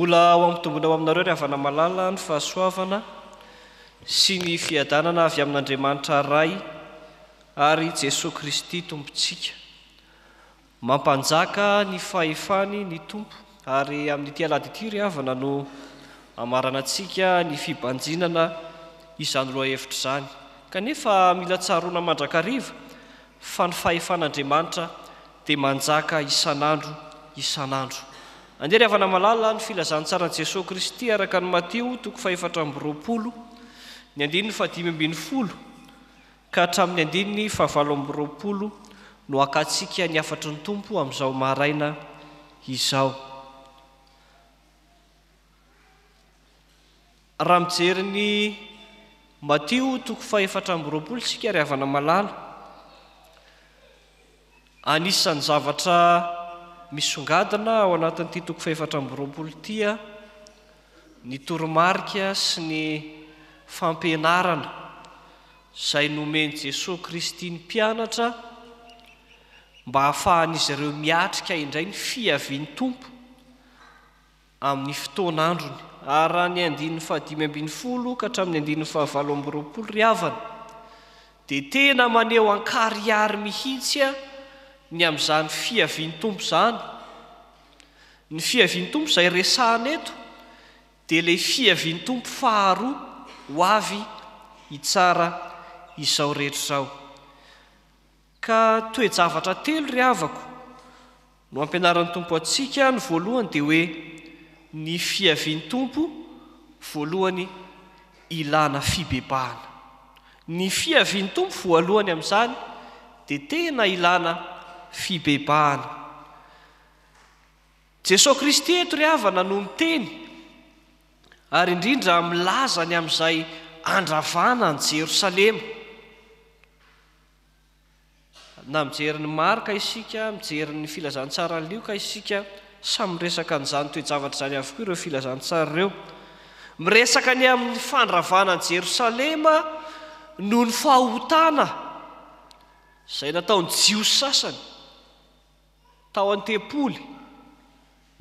Mbola ho ampitomboina ho aminareo ry havana malala ny fahasoavana sy ny fiadanana avy amin'Andriamanitra Ray ary Jesoa Kristy Tompontsika. Mampanjaka ny fahefany ny Tompo ary amin'ity alahady ity ry havana no amaranantsika ny fibanjinana izany lohahevitra izany. Kanefa mila tsaroana mandrakariva fa ny fahefan'Andriamanitra dia manjaka isan'andro isan'andro. Andeha ry havana malala ny filazantsaran'i Jesoa Kristy araka an'i Matio toko fahefatra amby 20, ny andininy fahadimy ambin'ny folo ka hatramin'ny andininy fahavalo amby 20 no hakantsika ny hafatry ny Tompo amin'izao maraina izao. Raha mijery ny Matio toko fahefatra amby 20 isika ry havana malala, anisan'ny zavatra misongadina ao anatin'ity toko fahefatra amby 20 ity ny toromarika sy ny fampianarana izay nomen'i Jesoa Kristy ny mpianatra mba hahafahan'izy ireo miatrika indray ny fiavian'ny Tompo amin'ny fotoan'androny. Ary raha ny andininy fahadimy ambin'ny folo ka hatramin'ny andininy fahavalo amby 20 ry havana, dia tena maneho an-karihary mihitsy ny amin'izany fiavian'ny Tompo izany. Ny fiavian'ny Tompo izay resahana eto dia ilay fiavian'ny Tompo faharoa ho avy hitsara izao rehetra izao. Ka toe-javatra telo ry havako no ampianaran'ny Tompo antsika, ny voalohany dia hoe ny fiavian'ny Tompo voalohany ilana fibebahana. Ny fiavian'ny Tompo voalohany amin'izany dia tena ilana fibebahana. Jesoa Kristy eto ry havana no miteny ary indrindra milaza ny amin'izay handravana an'i Jerosalema. Na mijery ny Marka isika, mijery ny Filazantsaran'i Lioka isika, samy miresaka an'izany toe-javatra izany avokoa ireo filazantsara ireo. Miresaka ny amin'ny fandravana an'i Jerosalema noho ny fahotana izay nataon'ny Jiosy sasany. Tao an-tempoly.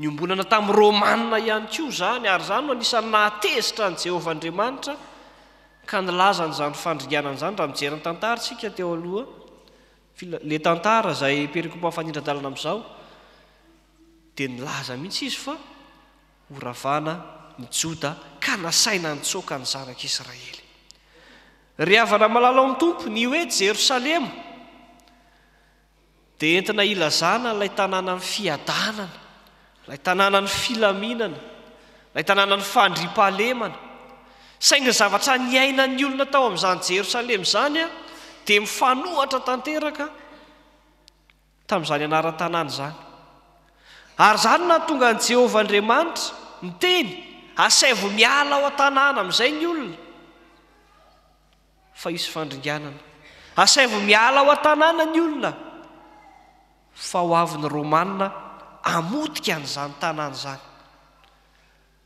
Niombonana tamin'ny Romanina ihany koa izany, ary izany no anisan'ny nahatezitra an'i Jehovah Andriamanitra ka nilazany izany fandringanana izany. Raha mijery ny tantara isika teo aloha, ilay tantara izay perikopa mifanindran-dalana amin'izao, dia nilaza mihitsy izy fa horavana ny Joda ka nasaina nitsoaka ny zanak'Israely. Ry havana malala ao amin'ny Tompo, ny hoe Jerosalema, Dia entina hilazana ilay tanànan'ny fiadanana, ilay tanànan'ny filaminana, ilay tanànan'ny fandriampahalemana. Saingy ny zavatra niainan'ny olona tao amin'izany Jerosalema izany dia mifanohatra tanteraka tamin'izany anaran-tanàna izany. Ary izany no nahatonga an'i Jehovah Andriamanitra niteny, Asaivo miala ao an-tanàna amin'izay ny olona. Fa hisy fandringanana. Asaivo miala ao an-tanàna ny olona, fa ho avy ny Romana hamotika an'izany tanàna izany.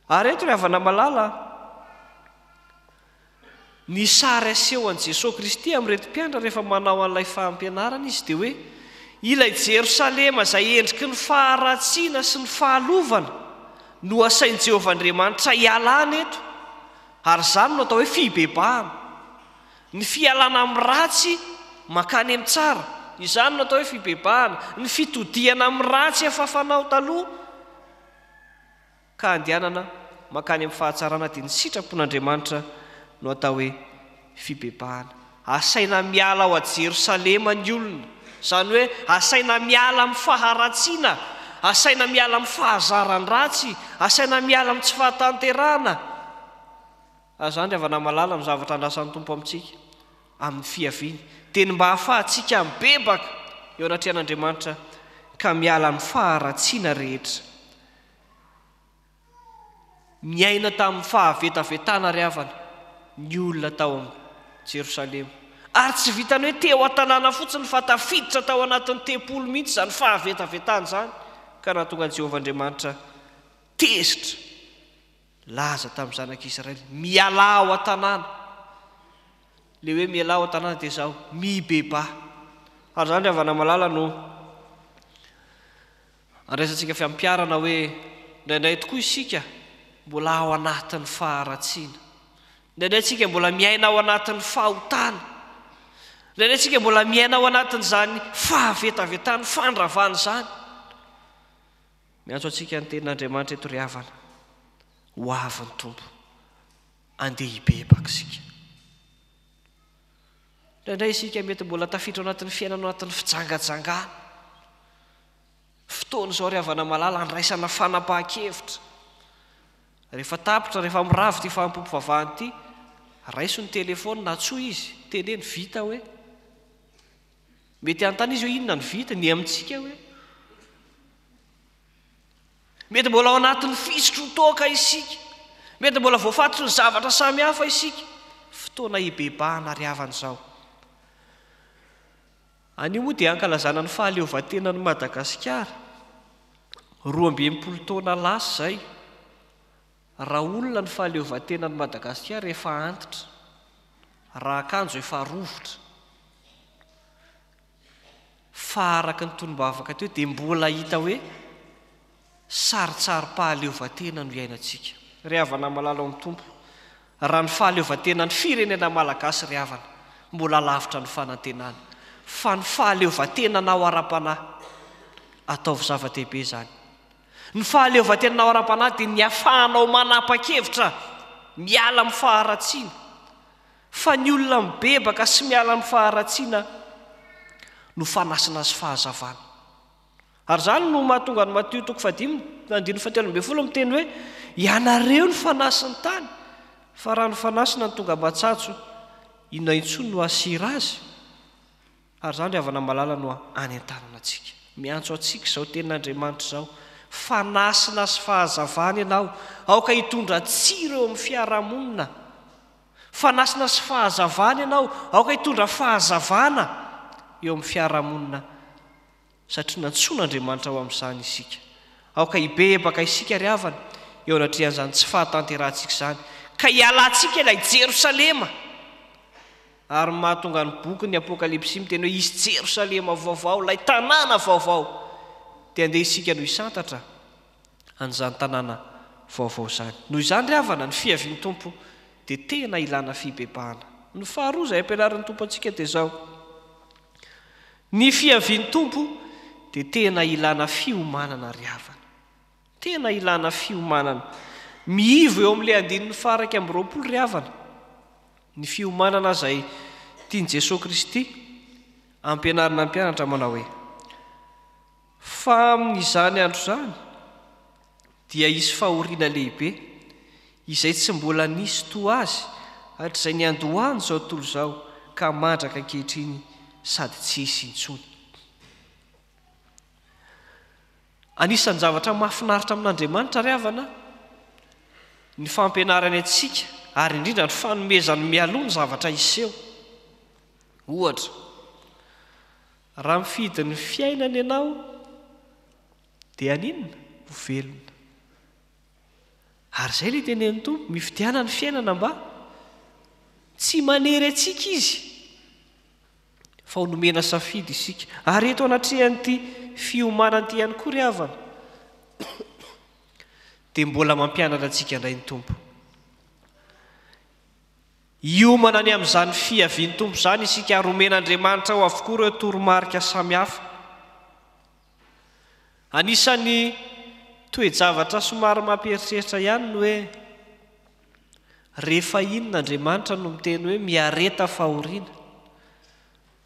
Ary eto ry havana malala, ny sary aseho an'i Jesoa Kristy amin'ireto mpianatra rehefa manao an'ilay fampianarana Izy dia hoe, ilay Jerosalema izay endriky ny faharatsiana sy ny fahalovana no asain'i Jehovah Andriamanitra hialana eto. Ary izany no atao hoe fibebahana. Ny fialana amin'ny ratsy mankany amin'ny tsara. Izany no atao hoe fibebahana. Ny fitodihana amin'ny ratsy efa fanao taloha ka andehanana mankany amin'ny fahatsarana dia ny sitrapon'Andriamanitra no atao hoe fibebahana. Asaina miala ao Jerosalema ny olona. Izany hoe asaina miala amin'ny faharatsiana, asaina miala amin'ny fahazaran-dratsy, asaina miala amin'ny tsy fahatanterahana. Ary izany ry havana malala no zavatra andrasan'ny Tompo amintsika amin'ny fiaviany, dia ny mba hahafahantsika mibebaka eo anatrehan'Andriamanitra ka miala amin'ny faharatsiana rehetra. Niaina tamin'ny fahavetavetana ry havana ny olona tao amin'i Jerosalema. Ary tsy vitan'ny hoe teo an-tanàna fotsiny fa tafiditra tao anatin'ny tempoly mihitsy izany fahavetavetana izany, ka nahatonga an'i Jehovah Andriamanitra tezitra. Nilaza tamin'ny zanak'Israely, Mialà ao an-tanàna. Ilay hoe mialà ao an-tanàna dia izao, mibebaha. Ary izany ry havana malala no Andraisantsika fampiharana hoe indraindray tokoa isika. mbola ao anatin'ny faharatsiana. Indraindray isika mbola miaina ao anatin'ny fahotana. Indraindray isika mbola miaina ao anatin'izany fahavetavetana, fandravana izany. Miantso antsika ny tenin'Andriamanitra eto ry havana. Ho avy ny Tompo. Andeha hibebaka isika. Indraindray isika mety mbola tafiditra ao anatin'ny fiainana ao anatin'ny fijangajangana. Fotoana izao ry havana malala handraisana fanapahan-kevitra. Rehefa tapitra, rehefa mirava ity fanompoam-pivavahana ity, raiso ny telefaonina, antsoy izy, teneno, vita hoe. Mety hanontany izy hoe inona no vita, ny amintsika hoe. Mety mbola ao anatin'ny fisotroan-toaka isika. Mety mbola voafatotry ny zavatra samihafa isika. Fotoana hibebahana ry havana izao. Anio moa dia ankalazana ny fahaleovantenan'i Madagasikara, 62 taona lasa izay. Raha olona ny fahaleovantenan'i Madagasikara efa antitra, raha akanjo efa rovitra. Fa araka ny tonom-bavaka teo dia mbola hita hoe sarintsarim-pahaleovantena no iainantsika. Ry havana malala ao amin'ny Tompo, raha ny fahaleovantenan'ny firenena malagasy ry havana, mbola lavitra ny fanantenana. Fa ny fahaleovantenanao ara-panahy, ataovy zava-dehibe izany. Ny fahaleovantenanao ara-panahy dia ny ahafahanao manapa-kevitra miala amin'ny faharatsiana. Fa ny olona mibebaka sy miala amin'ny faharatsiana no fanasina sy fahazavana. Ary izany no mahatonga an'i Matio toko fahadimy andininy fahatelo ambin'ny folo miteny hoe, Ianareo no fanasin'ny tany, fa raha ny fanasina no tonga matsatso, inona intsony no hahasira azy? Ary izany ry havana malala no anentanana antsika. Miantso antsika izao tenin'Andriamanitra izao, fanasina sy fahazavana ianao, aoka hitondra tsiro eo amin'ny fiarahamonina. Fanasina sy fahazavana ianao, aoka hitondra fahazavana eo amin'ny fiarahamonina, satria nantsoin'Andriamanitra ho amin'izany isika. Aoka hibebaka isika ry havana, eo anatrehan'izany tsy fahatanterahantsika izany, ka hialantsika ilay Jerosalema. Ary ny mahatonga ny bokin'ny Apokalypsy miteny hoe hisy Jerosalema vaovao, ilay tanàna vaovao, dia andeha isika no hisantatra an'izany tanàna vaovao izany. Noho izany ry havana, ny fiavian'ny Tompo dia tena ilana fibebahana. Ny faharoa izay ampianarin'ny Tompo antsika dia izao, ny fiavian'ny Tompo dia tena ilana fiomanana ry havana. Tena ilana fiomanana. Miivo eo amin'ilay andininy faha 21 ry havana, ny fiomanana izay tian'i Jesoa Kristy ampianarina ny mpianatra manao hoe, Fa amin'izany andro izany dia hisy fahoriana lehibe, izay tsy mbola nisy toa azy hatrizay niandohan'izao tontolo izao ka mandraka ankehitriny sady tsy hisy intsony. Anisan'ny zavatra mahafinaritra amin'Andriamanitra ry havana ny fampianarany antsika ary indrindra ny fanomezany mialoha ny zavatra hiseho. Ohatra, raha mifidy ny fiainana ianao dia haninona? Ho velona. Ary izay ilay tenenin'ny Tompo, mifidiana ny fiainana mba tsy manery antsika Izy. Fa ho nomena safidy isika. Ary eto anatrehan'ity fiomanana ity ihany koa ry havana, dia mbola mampianatra antsika indray ny Tompo. Hiomana ny amin'izany fiavian'ny Tompo izany isika ary homen'Andriamanitra ao avokoa ireo toromarika samihafa. Anisan'ny toe-javatra somary mampieritreritra ihany ny hoe rehefa inona Andriamanitra no miteny hoe miareta fahoriana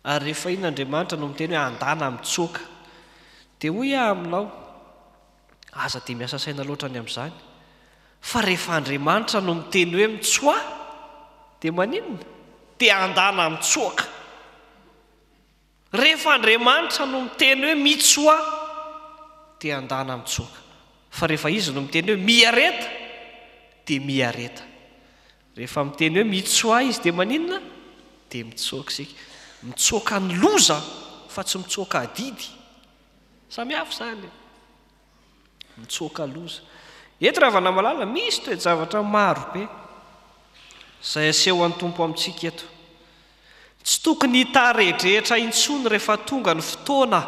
ary rehefa inona Andriamanitra no miteny hoe andana mitsoaka. Dia hoy aho aminao, aza dia miasa saina loatra ny amin'izany, fa rehefa Andriamanitra no miteny hoe mitsoaha dia maninona? Dia andana mitsoaka. Rehefa Andriamanitra no miteny hoe mitsoaha dia andana mitsoaka. Fa rehefa Izy no miteny hoe miareta dia miareta. Rehefa miteny hoe mitsoaha Izy dia maninona? Dia mitsoaka isika. Mitsoaka ny loza fa tsy mitsoaka adidy. Samy hafa izany e. Mitsoaka loza. Eto Ravanamalala misy toe-javatra maro be izay asehon'ny Tompo amintsika eto. Tsy tokony hitaredretra intsony rehefa tonga ny fotoana,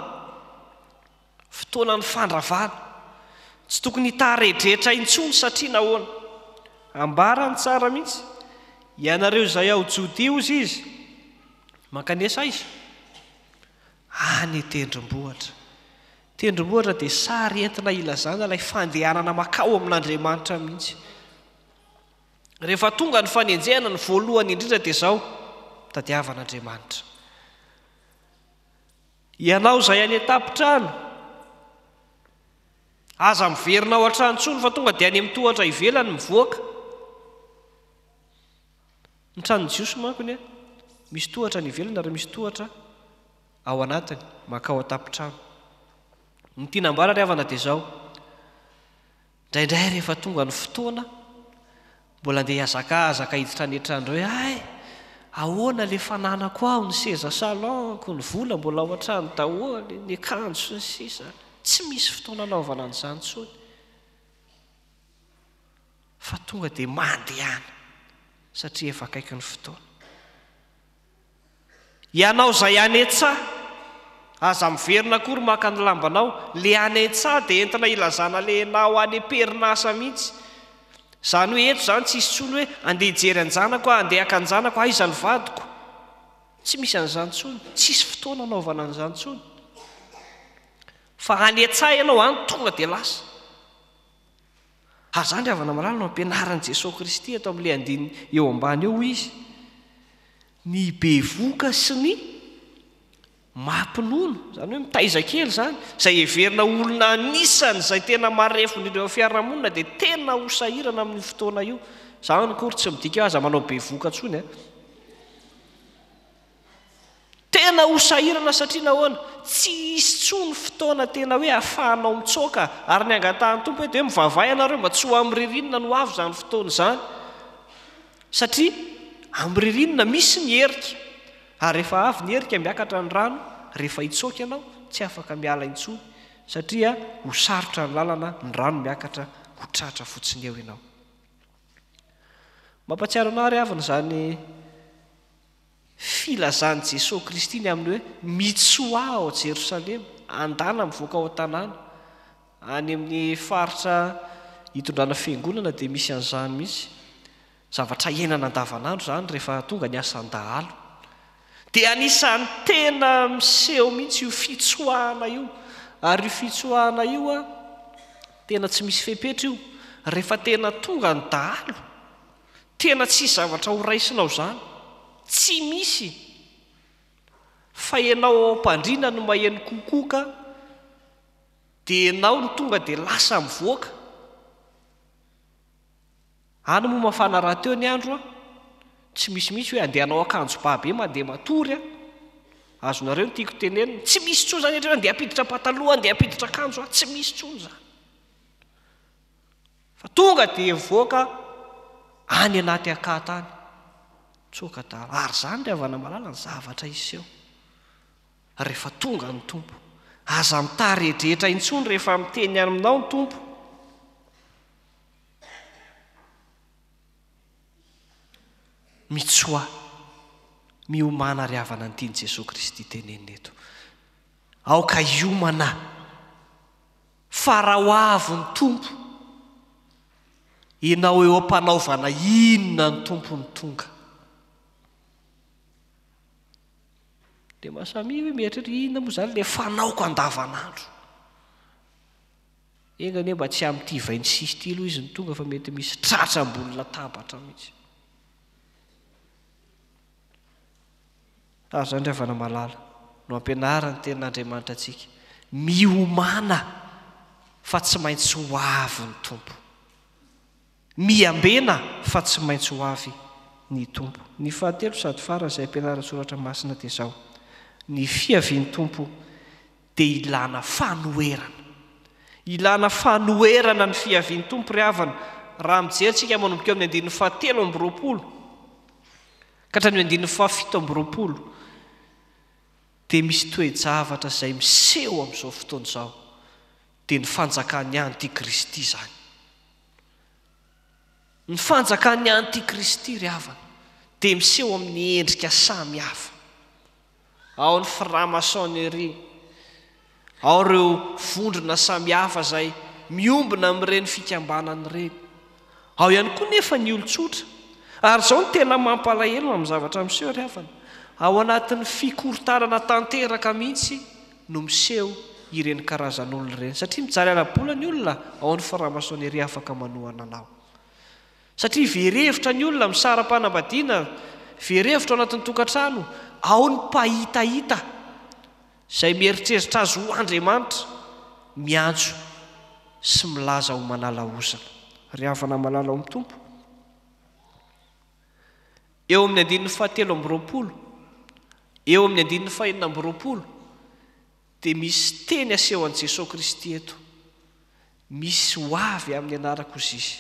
fotoanan'ny fandravana. Tsy tokony hitaredretra intsony satria nahoana? Ambarany tsara mihitsy. Ianareo izay ao Jodia, hozy izy, mankanesa aiza? Any an-tendrombohitra. Tendrombohitra dia sary entina ilazana ilay fandehanana makao amin'Andriamanitra mihitsy. Rehefa tonga ny fanenjehana, ny voalohany indrindra dia izao, tadiavana Andriamanitra. Ianao izay any an-tampon-trano, aza miverina ao an-trano intsony fa tonga dia any amin'ny tohatra ivelany mivoaka. Ny tranon'ny Jiosy manko anie, misy tohatra any ivelany ary misy tohatra ao anatiny, mankao an-tampon-trano. Ny tiana ambara ry havana dia izao, indraindray rehefa tonga ny fotoana, mbola andeha hihazakazaka hiditra any an-trano indray hoe, hay, ahoana ilay fananako ao, ny seza salon-ko, ny vola mbola ao an-trano daholo, ny akanjo sy ny sisa. Tsy misy fotoana hanaovana an'izany intsony. Fa tonga dia mandehana, satria efa akaiky ny fotoana. Ianao izay any an-tsaha, aza miverina akory maka ny lambanao, le any an-tsaha dia entina ilazana le enao any am-perinasa mihitsy. Izany hoe eto izany tsisy intsony hoe andeha hijery an-janako aho, andeha haka an-janako, aiza ny vadiko? Tsy misy an'izany intsony, tsisy fotoana anaovana an'izany intsony. Fa any an-tsaha ianao any tonga dia lasa. Ary izany ry havana malala no ampianarin'i Jesoa Kristy eto amin'ilay andininy eo ambany eo, hoy Izy, Ny bevoka sy ny mampinono, izany hoe mitaiza kely izany, izay heverina ho olona anisany izay tena marefo indrindra eo amin'ny fiarahamonina dia tena ho sahirana amin'io fotoana io. Izany akory tsy midika hoe aza manao bevoka intsony an. Tena ho sahirana satria nahoana? Tsy hisy intsony fotoana tena hoe ahafahanao mitsoaka ary ny angatahan'ny Tompo hoe dia hoe mivavaha ianareo mba tsy ho amin'ny ririnina no avy izany fotoana izany satria amin'ny ririnina misy ny erika ary rehefa avy ny erika miakatra ny rano rehefa hitsoaka ianao tsy afaka miala intsony satria ho sarotra ny lalana ny rano miakatra ho tratra fotsiny eo ianao. Mampatsiaro anah ry havana izany Filazan'i Jesoa Kristy ny amin'ny hoe mitsoaha ao Jerosalema, andana mivoaka ao an-tanàna. Any amin'ny faritra itondrana fiangonana dia misy an'izany mihitsy. Zavatra iainana andavanandro izany rehefa tonga ny asan-dahalo. Dia anisan'ny tena miseho mihitsy io fitsoahana io. Ary io fitsoahana io tena tsy misy fepetra io. Rehefa tena tonga ny dahalo, Tena tsisy zavatra ho raisinao zany. Tsy misy. Fa enao ao am-pandriana no maheno kokoka dia enao no tonga dia lasa mivoaka. Any moa mafana rahateo ny andro an. Tsy misy mihitsy hoe andeha hanao akanjo ba be mandeha matory an. Azonareo ny tiako tenenina. Tsy misy intsony zany hoe andeha hampiditra pataloha, andeha hampiditra akanjo an. Tsy misy intsony zany. Fa tonga dia hivoaka any anaty akata any. Tsoaka adala. Ary izany ry havana malala ny zavatra hiseho rehefa tonga ny Tompo. Aza mitaredretra intsony rehefa miteny aminao ny Tompo. Mitsoaha. Miomàna ry havana ny tian'i Jesoa Kristy tenenina eto. Aoka hiomana. Fa raha ho avy ny Tompo, ianao eo am-panaovana inona ny Tompo no tonga? Dia mba samia hoe mieritreritra inona moa izany ilay fanaoko andavanandro. Enga anie mba tsy amin'ity 26 ity aloha izy no tonga fa mety misy tratra ambony latabatra mihitsy. Ary izany ry havana malala no ampianaran'ny Tenin'Andriamanitra antsika, miomàna fa tsy maintsy ho avy ny Tompo. Miambena fa tsy maintsy ho avy ny Tompo. Ny fahatelo sady farany izay ampianaran'ny Soratra Masina dia izao, ny fiavian'ny Tompo dia ilàna fanoherana. Ilàna fanoherana ny fiavian'ny Tompo ry havana, raha mijery isika manomboka eo amin'ny andininy fahatelo amby 20. Ka hatramin'ny andininy faha 27 dia misy toe-javatra izay miseho amin'izao fotoana izao, dia ny fanjakan'ny antikristy izany. Ny fanjakan'ny antikristy ry havana dia miseho amin'ny endrika samy hafa. Ao ny franc-maçonnerie, ao ireo vondrona samihafa izay miombona amin'ireny fikambanana ireny. Ao ihany koa nefa ny olon-tsotra. Ary izao no tena mampalahelo amin'ny zavatra miseho ry havana, ao anatin'ny fikorontanana tanteraka mihitsy no miseho ireny karazan'olona ireny. Satria mijaly ara-bola ny olona, ao ny franc-maçonnerie afaka manohana anao. Satria very hevitra ny olona, misara-panambadiana, very hevitra ao anatin'ny tokantrano, ao ny mpahitahita izay mieritreritra azy ho Andriamanitra, miantso sy milaza ho manala ozona. Ry havana malala ao amin'ny Tompo, eo amin'ny andininy fahatelo amby roapolo, eo amin'ny andininy fahenina amby roapolo, dia misy teny aseho an'i Jesoa Kristy eto, Misy ho avy amin'ny anarako hozy izy,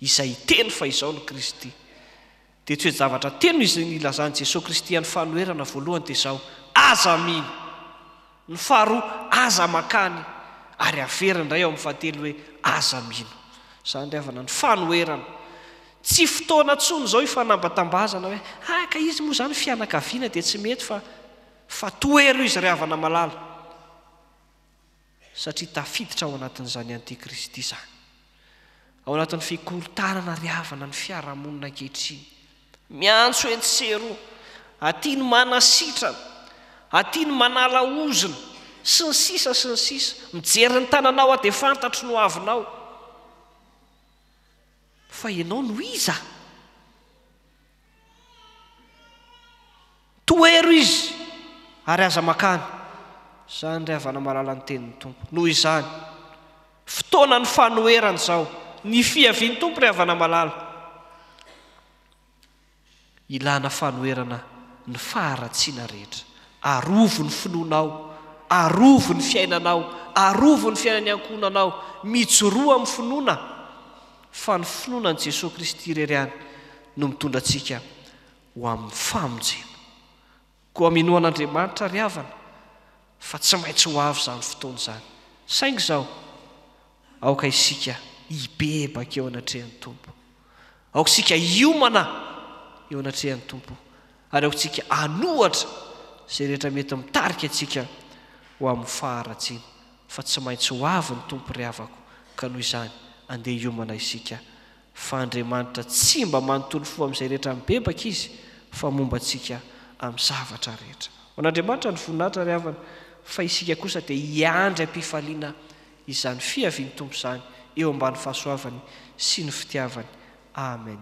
izay hiteny fa izao no Kristy. Dia toe-javatra telo izay nilazan'i Jesoa Kristy an'ny fanoherana voalohany dia izao, Aza mino! Ny faharoa, Aza mankany! Ary averiny indray ao amin'ny fahatelo hoe, Aza mino! Izany ry havana, ny fanoherana. Tsy fotoana intsony izao hifanambatambazana hoe, Ah, ka izy moa izany fianakaviana dia tsy mety fa fa tohero izy ry havana malala. Satria tafiditra ao anatin'izany antikristy izany. Ao anatin'ny fikorontanana ry havana ny fiarahamonina ankehitriny. Miantso etsy sy eroa. Aty ny manasitrana. Aty ny manala ozona. Sy ny sisa sy ny sisa. Mijery ny tananao aho dia fantatro ny hoavinao. Fa ianao no iza? Tohero izy ary aza makany. Izany ry havana malala ny tenin'ny Tompo. Noho izany, fotoanan'ny fanoherana izao. Ny fiavian'ny Tompo ry havana malala. Ilana fanoherana ny faharatsiana rehetra. Arovy ny finoanao, arovy ny fiainanao, arovy ny fiainan'ny ankohonanao. Mijoroa amin'ny finoana fa ny finoana an'i Jesoa Kristy irery ihany no mitondra antsika ho amin'ny famonjena. Koa minoa an'Andriamanitra ry havana fa tsy maintsy ho avy izany fotoana izany. Saingy izao, aoka isika hibebaka eo anatrehan'ny Tompo. Aoka isika hiomana eo anatrehan'ny Tompo ary aoka isika hanohatra izay rehetra mety mitarika antsika ho amin'ny faharatsiana fa tsy maintsy ho avy ny Tompo ry havako ka noho izany andeha hiomana isika fa Andriamanitra tsy mba manontolo fo amin'izay rehetra mibebaka Izy fa momba antsika amin'ny zavatra rehetra. Ho an'Andriamanitra ny voninahitra ry havana fa isika kosa dia hiandry am-pifaliana izany fiavian'ny Tompo izany eo ambany fahasoavany sy ny fitiavany. Amen.